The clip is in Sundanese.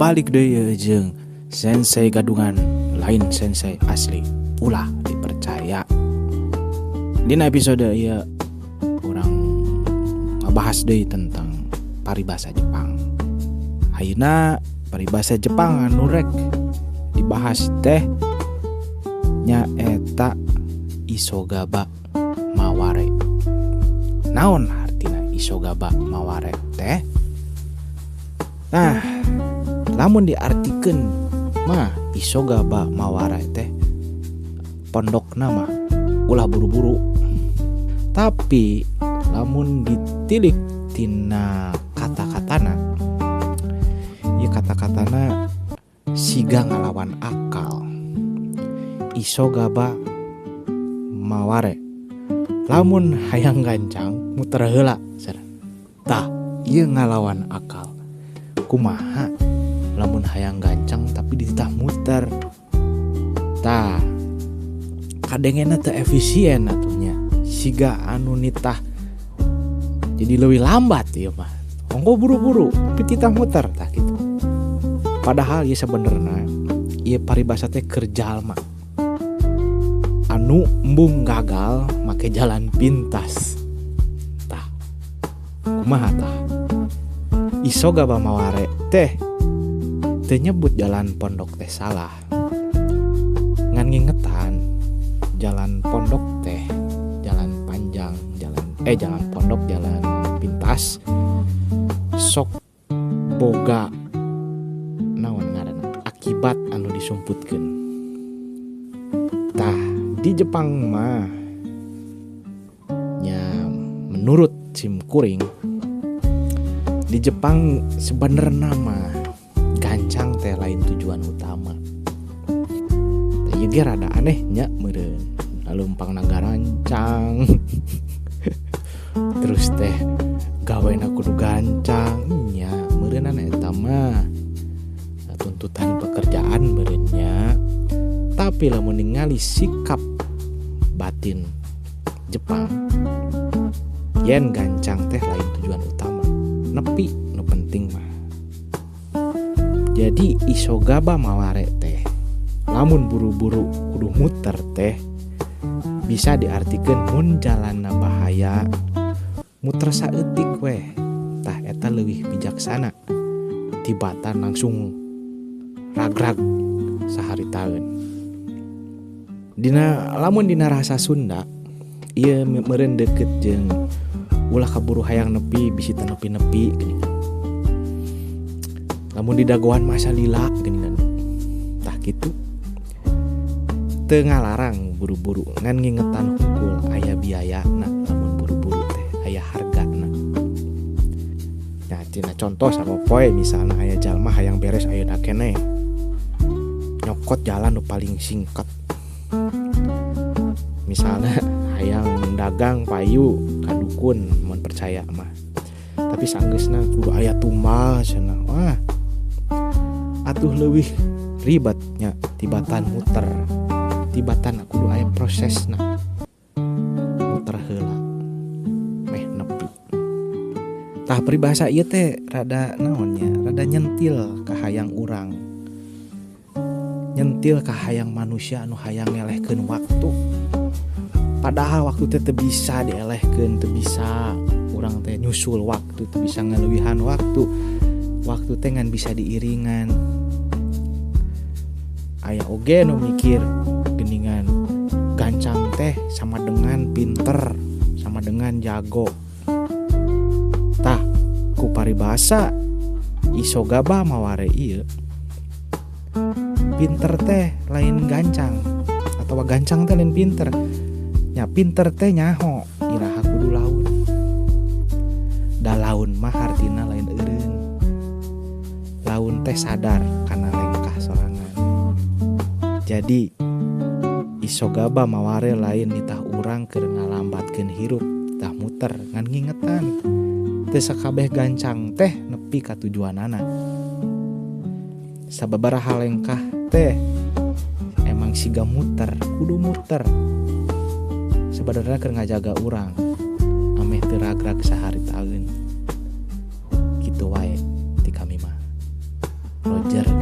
Balik deui jeung Sensei Gadungan, lain sensei asli, ulah dipercaya. Dina episode ieu urang ngebahas deui tentang paribasa Jepang. Ayeuna paribasa Jepang anu rek dibahas teh nyaeta isogaba maware. Naon artina isogaba maware teh? Nah, lamun diartikeun mah isogaba maware teh pondokna mah ulah buru-buru. Tapi lamun ditilik tina kata-katana, ieu kata-katana siga ngalawan akal. Isogaba maware, lamun hayang gancang muter heula. Tah, ieu ngalawan akal. Kumaha lamun hayang gancang tapi dititah muter? Tah, kadengena teu efisien atuh nya. Siga anu nitah jadi leuwih lambat ieu mah. Ongko buru-buru tapi titah muter, tah gitu. Padahal ieu sebenarnya ieu paribasa teh keur jalma anu embung gagal make jalan pintas. Tah, kumaha tah? Isogaba maware teh teu nyebut jalan pondok teh salah, ngan ngingetan jalan pondok teh jalan panjang, jalan pondok, jalan pintas sok boga naon ngaranna akibat anu disumputkeun. Tah, di Jepang mah nya menurut sim kuring di Jepang sebenarnya mah gancang teh lain tujuan utama. Tah ieu ge rada aneh nya meureun. Lalumpang garancang. Terus teh gawena kudu gancang nya meureunana eta mah tuntutan pekerjaan meureun nya. Tapi lamun ningali sikap batin Jepang yen gancang teh lain tujuan utama, nepi nu penting mah. Jadi isogaba maware teh lamun buru-buru kudu muter teh bisa diartikeun mun jalanna bahaya muter saeutik weh. Tah eta leuwih bijaksana tibatan langsung ragrag saharitaeun. Dina lamun dina rasa Sunda ieu meureun deukeut jeung ulah kaburu hayang nepi bisi teu nepi-nepi geuningan. Lamun didagoan masa lila geuningan. Tah kitu. Teu ngalarang buru-buru ngan ngingetan hungkul aya biayana lamun buru-buru teh aya hargana. Nah, tina contoh sapopoe misalna aya jalma hayang beres ayeuna keneh. Nyokot jalan nu paling singkat. Misalnya hayang dagang payu ka dukun mun percaya mah. Tapi sanggeusna kudu aya tumbal cenah. Wah, atuh leuwih ribetnya tibatan muter. Tibatan kudu aya prosesna. Muter heula meh nepi. Tah peribahasa ieu teh rada naon nya, rada nyentil ka hayang urang. Nyentil ka hayang manusia anu hayang ngelehkeun waktu. Padahal waktu teh teu bisa dielehkeun, teu bisa urang teh nyusul waktu, teu bisa ngaleuwihan waktu. Waktu teh ngan bisa diiringan. Aya oge nu mikir geuningan gancang teh sama dengan pinter, sama dengan jago. Tah, ku paribasa isogaba maware ieu pinter teh lain gancang atawa gancang teh lain pinter. Nya pinter teh nyaho iraha kudu laun. Da laun mah hartina lain eureun. Laun teh sadar kana lengkah sorangan. Jadi isogaba maware lain nitah urang keur ngalambatkeun hirup, tah muter ngan ngingetan. Teu sakabeh gancang teh nepi ka tujuanana. Sababaraha lengkah teh emang siga muter, kudu muter. Sebenarnya keur ngajaga urang ameh teu ragrag saharitaeun. Kitu wae ti kami mah. Roger.